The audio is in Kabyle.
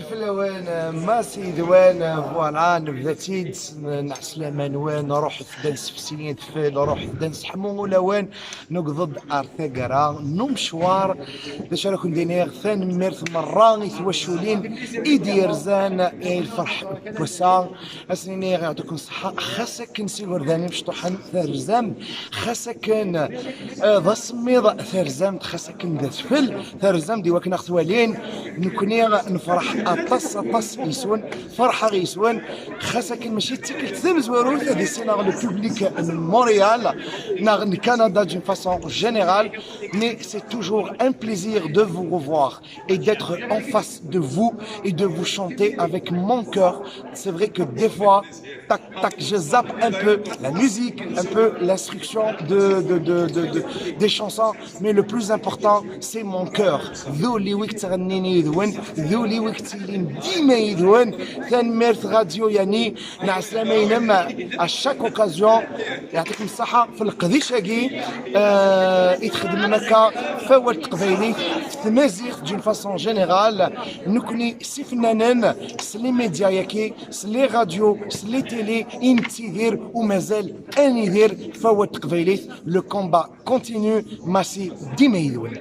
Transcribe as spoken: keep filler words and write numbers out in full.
Fell-awen, ma s yid-wen, voilà, nebda-tt-id, nɛeslama-nwen, ruḥet-d ad nsefsi adfel, ruḥet-d ad nseḥmu ulawen, nugḍ-d ar taggara n umecwar. D acu ara ken-d-iniɣ? Tanemmirt merra i twaculin i d-yerzan i lferḥ n wass-a. Ad sen-iniɣ yeɛṭikum ṣṣeḥḥa, xas akken s igerdan imecṭuḥen terzam, xas akken, eh, d asemmiḍ terzam, xas akken d adfel terzam, di wakken ad ɣ-twalin. Nekni nefreḥ aṭas, aṭas yes-wen, ferḥeɣ yes-wen, xas akken mačči d tikkelt tamezwarut ad issineɣ le public n Montréal neɣ n Canada d'une façon générale, mais c'est toujours un plaisir de vous revoir et d'être en face de vous et de vous chanter avec mon cœur. C'est vrai que des fois, tac, tac, je zappe un peu la musique, un peu l'instruction de, de, de, de, de- des chansons, mais le plus important, c'est mon cœur. D ul-iw i yettɣennin yid-wen, d ul-iw i yettilin dima yid-wen. Tanemmirt Radio Yani, nɛeslama-inem à chaque occasion. Yeɛṭikum ṣṣeḥḥa f leqdic-agi, euh, i txedmem akka f awal teqbaylit, f tmaziɣt d'une façon générale. Nekni s ifennanen, s les médias-yaki, s les radios, s les télés i nettidir u mazal ad nidir f awal teqbaylit. Le combat continue, masi dima yid-wen.